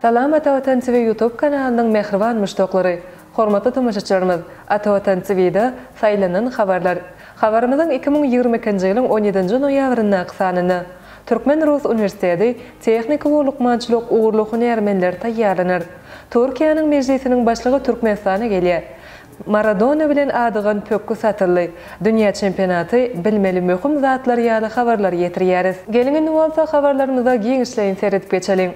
Salam Ata Watan TV YouTube kanalynyň mähriban muşdaklary! Hormatly tomaşaçylarymyz, Ata Watan TV-de saýlanan habarlar. Habarymyzyň 2022-nji ýylyň on ýedinji noýabryndaky sanynda Türkmen-rus uniwersiteti tehniki we lukmançylyk ugurly hünärmenleri taýýarlanar. Türkiýäniň Mejlisiniň başlygy Türkmenistana gelýär. Maradona bilen adygan pökgi satyldy. Dünýä çempionaty, bilmeli möhüm zatlar ýaly habarlary ýetirýäris. Geliň indi bolsa habarlarymyza giňişleýin seredip geçeliň.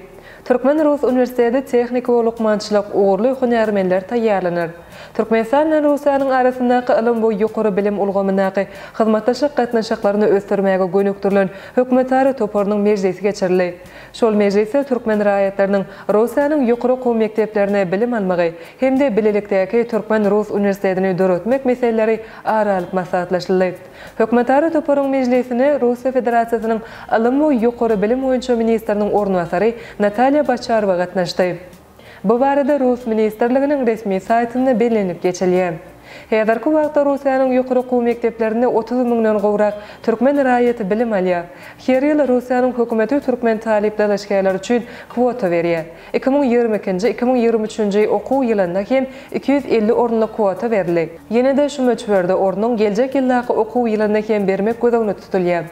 Türkmen-rus uniwersiteti tehniki we lukmançylyk ugurly hünärmenler taýýarlanar. Türkmenistan bilen Russiýanyň arasyndaky ylym we ýokary bilim ulgamyndaky hyzmatdaşlyk gatnaşyklaryny ösdürmäge gönükdirilen hökümetara toparynyň mejlisi geçirildi. Şol mejlisde türkmen raýatlarynyň Russiýanyň ýokary okuw mekdeplerinde bilim almagy hem-de bilelikdäki türkmen-rus uniwersitetini döretmek meseleleri ara alyp maslahatlaşyldy. Hökümetara toparyň mejlisine Russiýa Federasiýasynyň ylym we ýokary bilim boýunça ministriniň orunbasary Natalýa Boçarowa gatnaşdy. Bu barada rus ministrliginiň resmi saýtynda bellenilip geçilýär. Häzirki wagtda Russiýanyň ýokary okuw mekdeplerinde 30 müňden gowrak türkmen raýaty bilim alýar. Her ýyl Russiýanyň hökümeti türkmen talyp dalaşgärleri üçin kwota berýär. 2022-nji, 2023-nji okuw ýylynda hem 250 orunlyk kwota berildi. Ýene-de şu möçberde ornuň geljek ýyldaky okuw ýylynda hem bermek göz öňünde tutulýar.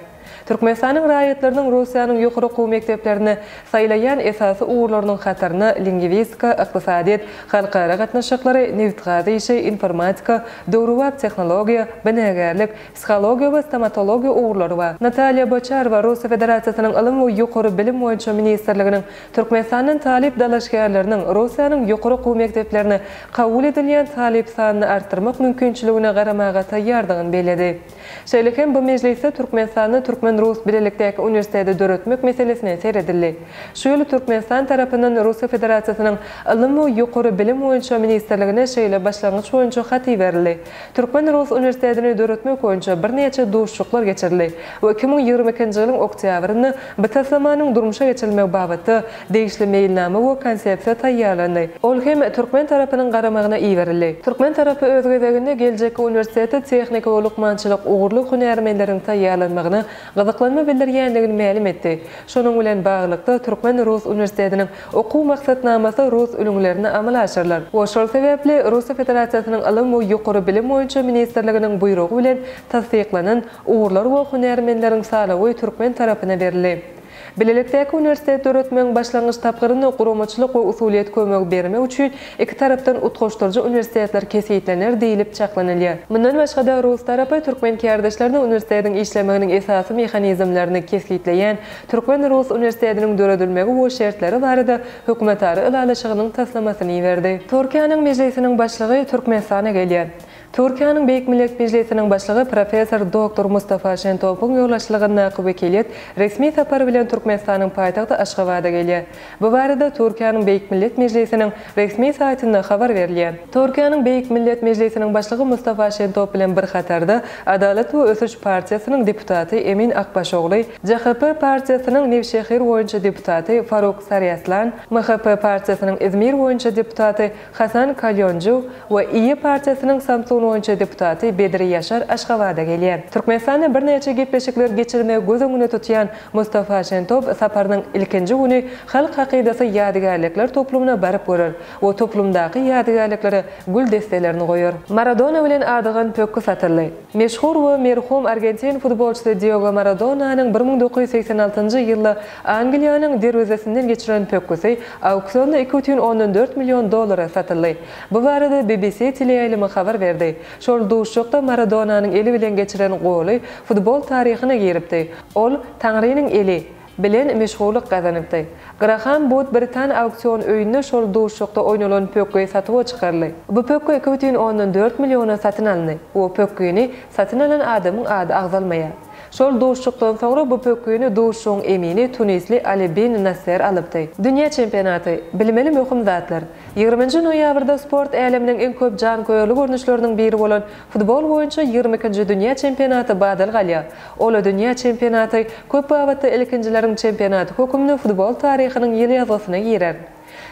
Türkmenistanyň raýatlarynyň Russiýanyň ýokary okuw mekdeplerinde saýlaýan esasy ugurlarynyň hataryna lingwistika, ykdysadyýet, halkara gatnaşyklary, nebitgaz işi, informatika, döwrebap tehnologiýa, binagärlik, psihologiýa we stomatologiýa ugurlary bar. Natalýa Boçarowa Russiýa Federasiýasynyň Ylym we ýokary bilim boýunça ministrliginiň Türkmenistandan talyp dalaşgärleriniň Russiýanyň ýokary okuw mekdeplerine kabul edilýän talyp sanyny artdyrmak mümkinçiligine garamaga taýýardygyny belledi. Şeýle hem bu mejlisde Türkmenistanda türkmen-rus bilelikdäki uniwersiteti döretmek meselesine seredildi. Şu ýyl Türkmenistan tarapyndan Russiýa Federasiýasynyň Ylym we ýokary bilim boýunça ministrligine şeýle başlangyç boýunça hat iberildi. Türkmen-rus uniwersitetini döretmek boýunça birnäçe duşuşyklar geçirildi we 2022-nji ýylyň oktýabrynda bu taslamanyň durmuşa geçirilmegi babatda Degişli meýilnama we konsepsiýa taýýarlandy. Ol hem türkmen tarapynyň garamagyna iberildi. Türkmen tarapy öz gezeginde geljekki uniwersitetde tehniki we lukmançylyk ugurly hünärmenleriň taýýarlanmagyna gyzyklanma bildirýändigini mälim etdi. Şunuň bilen baglylykda, türkmen-rus uniwersitetiniň okuw maksatnamasy rus ülňülerinde amala aşyrylar we şol sebäpli Russiýa Federasiýasynyň Ylym we ýokary bilim boýunça ministrliginiň buýrugy bilen tassyklanan ugurlar we hünärmenleriň sanawy türkmen tarapyna berildi. Bilelikdäki uniwersitet döretmegiň başlangyç tapgyrynda guramaçylyk we usulyýet kömegi bermek üçin iki tarapdan utgaşdyryjy uniwersitetler kesgitlener diýlip çaklanylýar. Mundan başga-da, rus tarapy türkmen kärdeşlerine uniwersitetiň işlemeginiň esasy mehanizmlerini kesgitleýän Türkmen-rus uniwersitetiniň döredilmegi we şertleri barada hökümetara ylalaşygynyň taslamasyny iberdi. Türkiýäniň Mejlisiniň başlygy Türkmenistana gelýär. Türkiýäniň Beýik Millet Mejlisiniň başlygy professor doktor Mustafa Şentopyň ýolbaşçylygyndaky wekiliýet resmi sapar bilen Türkmenistanyň paýtagty Aşgabada gelýär. Bu barada Türkiýäniň Beýik Millet Mejlisiniň resmi saýtynda habar berilýär. Türkiýäniň Beýik Millet Mejlisiniň başlygy Mustafa Şentop bilen bir hatarda Adalat we ösüş partiýasynyň deputaty Emin Akbaşogly, JHP partiýasynyň Newşehir boýunça deputaty Faruk Sariaslan, MHP partiýasynyň Izmir boýunça deputaty Hasan Kalýonju we Iýi partiýasynyň Samsun boýunça deputaty Bedri Ýaşar Aşgabada gelýär. Türkmenistanda birnäçe gepleşikler geçirmegi göz öňünde tutýan Mustafa Şentop saparynyň ilkinji güni Halk hakydasy ýadygärlikler toplumyna baryp görer we toplumdaky ýadygärliklere gül desselerini goýar. Maradona bilen adygan pökgi satyldy. Meşhur we merhum argentin futbolçysy Diego Maradonanyň 1986-njy ýylda Angliýanyň derwezesinden geçiren pökgüsi auksionda 2,4 million dollara satyldy. Bu barada BBC teleýaýlymy habar berdi. Şol duşuşykda Maradonanyň eli bilen geçiren goly futbol taryhyna giripdi. Ol, Taňrynyň eli, bilen meşhurlyk gazanypdy. Graham Bud britan auksion öýünde şol duşuşykda oýnalan pökgi satuwa çykaryldy. Bu pökgi 2,4 milliona satyn alyndy we pökgini satyn alan adamyň ady agzalmaýar. Şol duşuşykdan soňra bu pökgini duşuşygyň emini tunisli Ali bin Nasser alypdy. Dünýä çempionaty, bilmeli möhüm zatlar. Ýigriminji noýabrda sport äleminiň iň köp janköýerli görnüşleriniň biri bolan futbol boýunça ýigrimi ikinji dünýä çempionaty badalga alýar. Ol dünýä çempionaty köp babatda ilkinjileriň çempionaty hökmünde futbol taryhynyň ýyl ýazgysyna girer.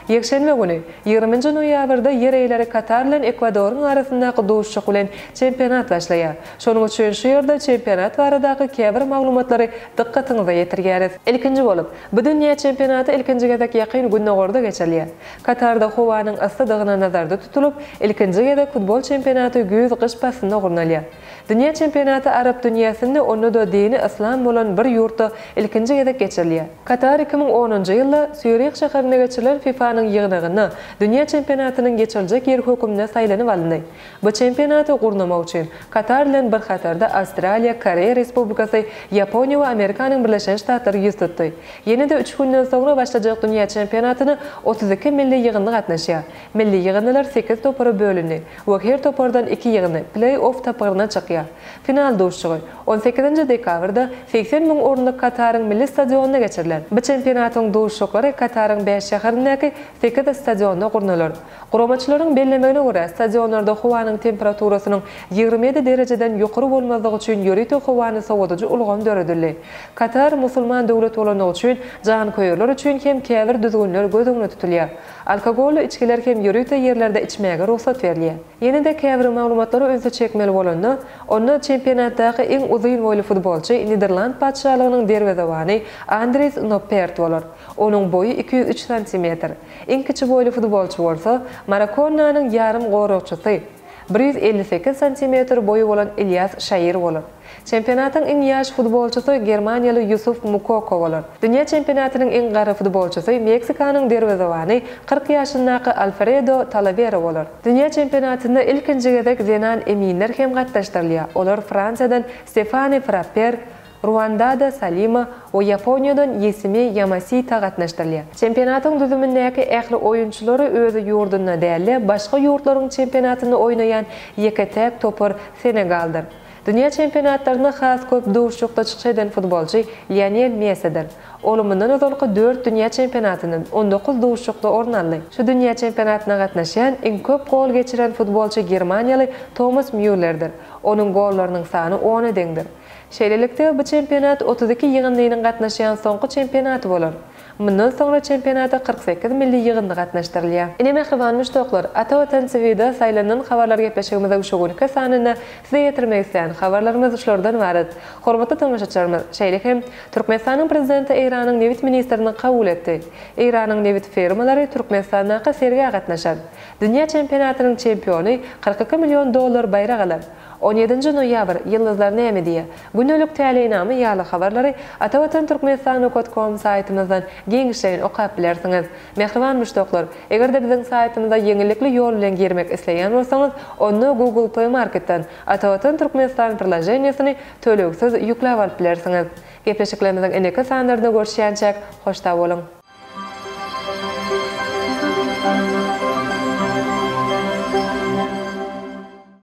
Ýekşenbe güni, ýigriminji noýabrda ýer eýeleri Katar bilen Ekwadoryň arasyndaky duşuşyk bilen çempionat başlaýar. Şonuň üçin şu ýerde çempionat baradaky käbir maglumatlary dykgatyňyza ýetirýäris. Ilkinji bolup, bu dünýä çempionaty ilkinji gezek Ýakyn Gündogarda geçirilýär. Katarda howanyň yssydygyna nazarda tutulyp, ilkinji gezek futbol çempionaty güýz-gyş paslynda gurnalýar. Dünýä çempionaty arap dünýäsinde, onda-da dini yslam bolan bir ýurtda ilkinji gezek geçirilýär. Katar 2010-njy ýylda Sýurih şäherinde geçirilen FIFA-nyň ýygnagynda dünýä çempionatynyň geçiriljek ýeri höküminde saýlanyp alyndy. Bu çempionaty gurnamak üçin Katar bilen bir hatarda Awstraliýa, Koreýa Respublikasy, Ýaponiýa we Amerikanyň Birleşen Ştatlary ýüz tutdy. Ýene-de üç günden soňra başlajak dünýä çempionatyna 32 milli ýygyndy gatnaşýar. Milli ýygyndylar sekiz topara bölündi we her topardan iki ýygyndy pleý-off tapgyryna çykýar. Final duşuşygy on sekizinji dekabrda 80 müň orunlyk Kataryň milli stadionynda geçiriler. Bu çempionatyň duşuşyklary Kataryň bäş şäherindäki sekiz stadionda gurnalar. Guramaçylaryň bellemegine görä, stadionlarda howanyň temperaturasynyň 27 derejeden ýokary bolmazlygy üçin ýörite howany sowadyjy ulgam döredildi. Katar musulman döwlet bolandygy üçin janköýerler üçin hem käbir düzgünler göz öňünde tutulýar. Alkogolly içgiler hem ýörite ýerlerde içmäge rugsat berilýär. Ýene-de käbir maglumatlara ünsi çekmeli bolanda, onda çempionatdaky iň uzyn boýly futbolçy Niderland patyşalygynyň derwezebany Andris Noppert bolar. Onuň boýy 203 santimetr. Iň kiçi boýly futbolçy bolsa, Marokonnanyň ýarym goragçysy, 158 santimetr boýy bolan Ilýas Şair bolar. Çempionatyň iň ýaş futbolçysy germaniýaly Ýusuf Mukoko bolar. Dünýä çempionatynyň iň garry futbolçysy Meksikanyň derwezebany 40 ýaşyndaky Alfredo Talawera bolar. Dünýä çempionatynda ilkinji gezek zenan eminler hem gatnaşdyrylýar. Olar Fransiýadan Stefani Frapper, Ruandada Salima we Ýaponiýadan Ýesimi Ýamasita gatnaşdyrylýar. Çempionatyň düzümindäki ähli oýunçylary öz ýurdunda däl-de, başga ýurtlaryň çempionatynda oýnaýan ýeke-täk topar Senegaldyr. Dünýä çempionatlarynda has köp duşuşykda çykyş eden futbolçy Lionel Messidir. Ol mundan ozalky dört dünýä çempionatyndan 19 duşuşykda orun aldy. Şu dünýä çempionatyna gatnaşýan iň köp gol geçiren futbolçy germaniýaly Tomas Mýullerdir. Onuň gollarynyň sany ona deňdir. Şeýlelikde, bu çempionat 32 ýygyndynyň gatnaşýan soňky çempionaty bolar. Mundan soňra çempionata 48 milli ýygyndy gatnaşdyrylýar. Ine mähriban muşdaklar, Ata Watan TVda saýlanylan habarlar gepleşigimiziň şu günki sanynda size ýetirmek isleýän habarlarymyz şulardan ybarat. Hormatly tomaşaçylarymyz, şeýle hem, Türkmenistanyň Prezidenti Eýranyň nebit ministrini kabul etdi. Eýranyň nebit firmalary Türkmenistandaky sergä gatnaşar. Dünýä çempionatynyň çempiony 42 million dollar baýrak alar. On ýedinji noýabr, Ýyldyzlar näme diýýär? Gündelik täleýnama ýaly habarlary Atavatan Türkmenistan nokat kom saýtymyzdan giňişleýin okap bilersiňiz. Mähriban muşdaklar, eger-de biziň saýtymyza ýeňillikli ýol bilen girmek isleýän bolsaňyz, onda Google Play Marketden Atavatan Türkmenistan priloženiýesini tölegsiz ýükläp alyp bilersiňiz. Gepleşiklerimiziň indiki sanlarynda görüşýänçäk, hoş sag boluň!